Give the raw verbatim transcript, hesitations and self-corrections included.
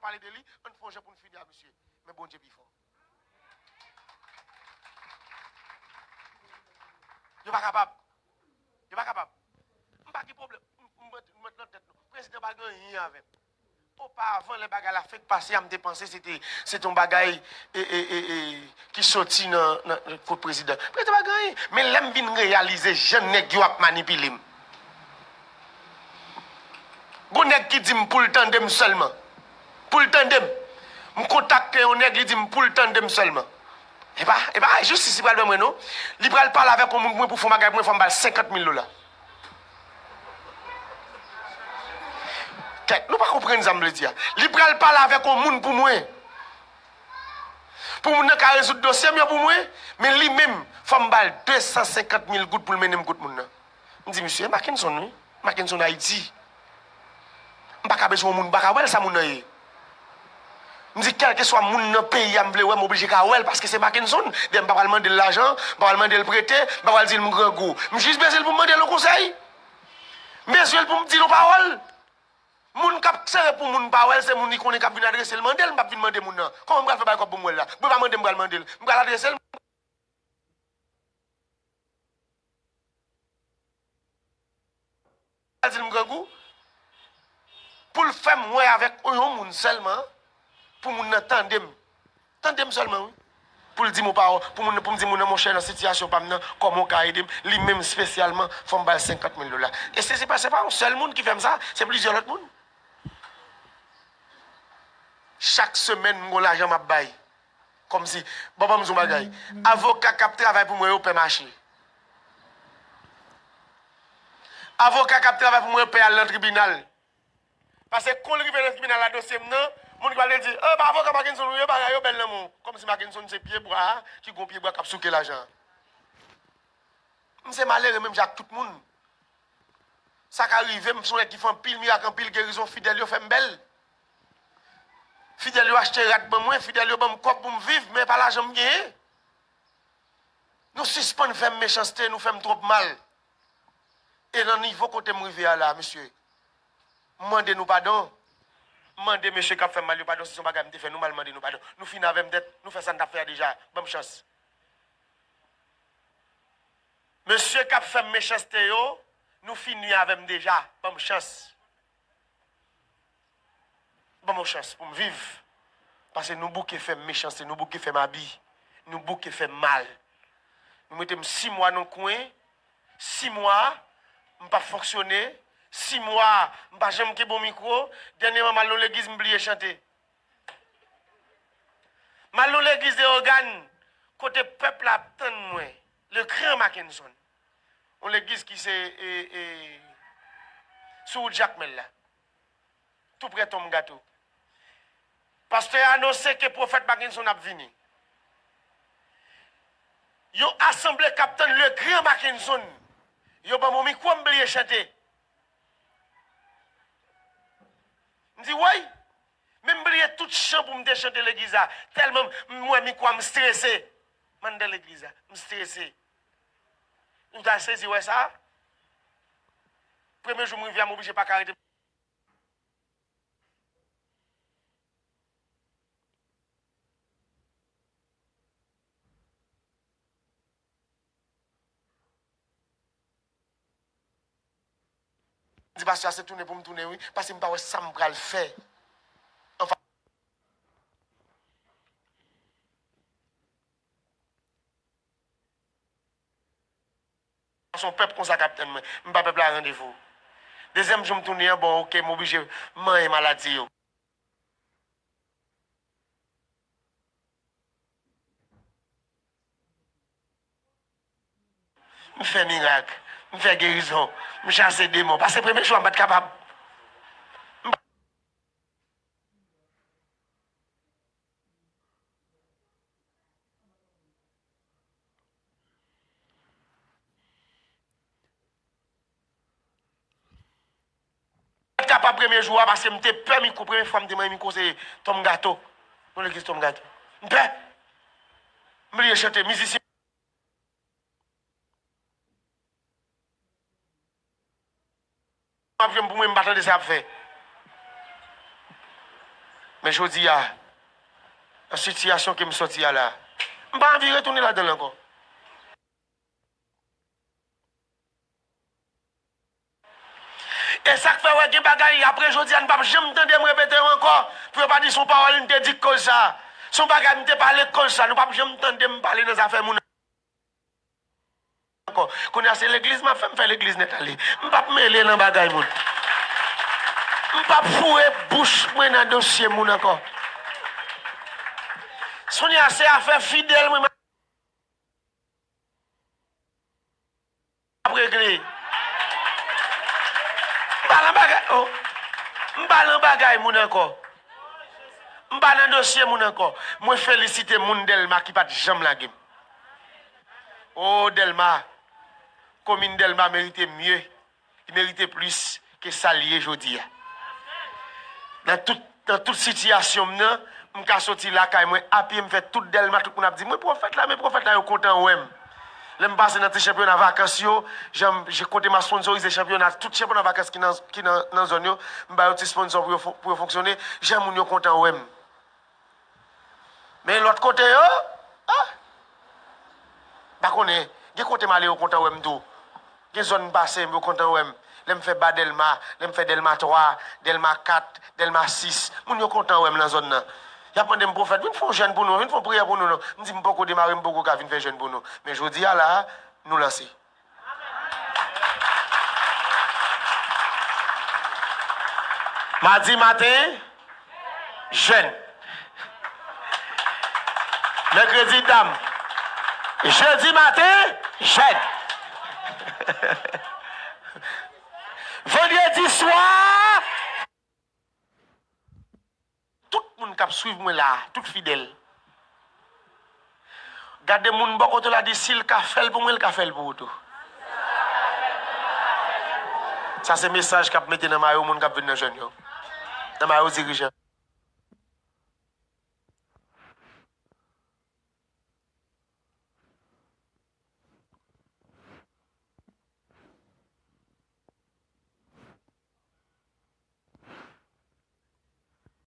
pale de li, ann fè yon jan pou n fini a misye. Men Bondye pi fò. Yo pa kapab. Yo pa kapab. M pa gen pwoblèm. M, m, m met nan tèt nou. Prezidan pa gen anyen avè m. Oparavan, lè bagay la fenk pase a, m te panse se te, se te yon bagay e, e, e, e, ki soti nan, nan, nan kot prezidan. Prezidan pa gen anyen. Men lè m vin reyalize jan nèg yo ap manipile m. Gon nèg ki di m pou l tande m sèlman. Pou l tande m. M kontakte yon nèg, li di m pou l tande m sèlman. E pa, e pa jistis li pral ban mwen non. Li pral pale avèk yon moun pou mwen pou fè yon bagay pou mwen, fò m ba l senkant mil dola. Kèt, nou pa konprann sa m vle di a. Li pral pale avèk yon moun pou mwen. Pou moun nan ka rezoud dosye m yo pou mwen, men li menm, fò m ba l de san senkant mil goud pou l mennen m kot moun nan. M di, "Misye, Mackenson, wi. Mackenson Ayiti." M pa ka bezwen yon moun, m pa ka wè l sa moun nan ye. M di, kèlkeswa moun nan peyi a m vle wè, m oblije ka wè l, paske se Mackenson. Dayè, m pa pral mande l lajan, m pa pral mande l prete, m pa pral di l m grangou. M jis bezwen l pou m mande l yon konsèy. M bezwen l pou m di l yon pawòl. Moun k ap sere pou moun pa wè l, se moun li konnen k ap vin adrese l mande l, m p ap vin mande moun nan. Kòman m pral fè bay kòb pou m wè l la? Mwen pa mande m pral mande l. M pral adrese l. Al di l m grangou. Pou l fè m wè avèk yon moun sèlman, pou moun nan tande m. Tande m sèlman, wi. Pou l di m yon pawòl, pou moun, pou m di moun nan, monchè, nan sitiyasyon pa m nan, kòman w ka ede m? Li menm espesyalman, fò m ba l senkant mil dola. E se, se pa, se pa yon sèl moun ki fè m sa, se plizyè lòt moun. Chak semèn, m gon lajan m ap bay. Kòmsi, bon, ban m di w bagay. Avoka k ap travay pou mwen yo pè mache. Avoka k ap travay pou mwen yo pè al nan tribinal. Paske kon l rive nan tribinal la, dosye m nan, moun ki pral di, "Oh, pa avoka Mackenson ou ye, bagay yo bèl nan men w." Kòmsi Mackenson se pye bwa a, ki gon pye bwa k ap souke lajan an. M se malere menm jan ak tout moun. Sa ka rive m, m se yon nèg ki fè anpil mirak, anpil gerizon, fidèl yo fè m bèl. Fidèl yo achte rad ban mwen, fidèl yo ban m kòb pou m viv, men pa lajan m genyen. Nou sispann fè m mechanste, nou fè m twòp mal. E nan nivo kote m rive a la, mesye, m mande nou padon. M mande mesye k ap fè m mal yo padon, si se yon bagay m te fè nou mal, m mande nou padon. Nou fini avè m nèt, nou fè sa n t ap fè a deja. Ban m chans. Mesye k ap fè m mechanste yo, nou fini avè m deja. Ban m chans. Ban m yon chans pou m viv. Paske nou bouke fè m mechanste, nou bouke fè m abi, nou bouke fè m mal. Nou mete m sis mwa nan kwen, sis mwa, m p ap fonksyone, sis mwa, m pa janm kenbe yon mikwo, dènyèman m al nan legliz, m bliye chante. M al nan legliz Leyogàn, kote pèp la ap tann mwen, le gran Mackenson. Yon legliz ki se, e, e, sou wout Jakmèl la, tou prè Tonm Gato. Pastè a anonse ke pwofèt Mackenson ap vini. Yon asanble k ap tann le gran Mackenson. Yo ban m yon mikwo, m bliye chante. M di, woy! Men m bliye tout chan pou m te chante legliz la. Tèlman m wè mikwo a, m strese. M anndan legliz la, m strese. Nou ta sezi wè sa? Premye jou m rive a, m oblije pa ka rete. Di pastè a se tounen pou m tounen wi, paske m pa wè sa m pral fè. Anfa, se yon pèp konsa k ap tann mwen. M ba pèp la randevou. Dezyèm jou m tounen an, bon, oke, m oblije manyen maladi yo. M fè mirak, m fè gerizon, m chase demon. Paske premye jou a, m pa t kapab. Kapab premye jou a, paske m te pè mikwo. Premye fwa m te manyen mikwo, se Tonm Gato. Nan legliz Tonm Gato. M pè. M bliye chante, mizisyen. M ap jwenn pou mwen, m pa tande sa y ap fè. Men jodi a, nan sitiyasyon ke m sòti a la, m pa anvi retounen ladan l ankò. E sa k fè w wè gen bagay, apre jodi a, nou p ap janm tande m repete yo ankò, pou yo pa di se yon pawòl m te di k koz sa. Se yon bagay m te pale k koz sa. Nou p ap janm tande m pale nan zafè moun ankò. Kounye a se legliz m ap fè, m fè legliz nèt ale. M p ap mele nan bagay moun. M p ap foure bouch mwen nan dosye moun ankò. Kounye a se afè fidèl mwen m ap regle. M pa nan bagay, oh. M pa nan bagay moun ankò. M pa nan dosye moun ankò. Mwen felisite moun Dèlma ki pa t janm lage m. Oh, Dèlma. Komin Dèlma merite mye. Li merite plis ke sa l ye jodi a. Nan tout, nan tout sitiyasyon m nan, m ka soti lakay mwen apye, m fè tout Dèlma, tout moun ap di, "Mwen pwofèt la, men pwofèt la, yo kontan wè m." Lè m pase nan ti chanpyona vakans yo, jan m, jan kote m ap sponsorize chanpyona, tout chanpyona vakans ki nan, ki nan, nan zòn yo, m ba yo ti sponsò pou yo fon-, pou yo fonksyone, jan moun yo kontan wè m. Men lòt kote yo, ah, m pa konnen, gen kote m ale yo kontan wè m tou. Gen zòn m pase yo kontan wè m. Lè m fè ba Dèlma, lè m fè Dèlma twa, Dèlma kat, Dèlma sis, moun yo kontan wè m nan zòn nan. Y ap mande m, "Pwofèt, vin fè yon jèn pou nou, vin fè yon priyè pou nou non." M di, "M poko demare, m poko ka vin fè jèn pou nou." Men jodi a la, nou lanse. Madi maten, jèn. Mèkredi, dam. Jedi maten, jèn. Vandredi swa, tout moun k ap swiv mwen la, tout fidèl. Gade moun bò kote w la, di, "Si l ka fè l pou mwen, l ka fè l pou ou tou." Sa se mesaj k ap mete nan mayo moun k ap vin nan jèn yo, nan mayo dirijan.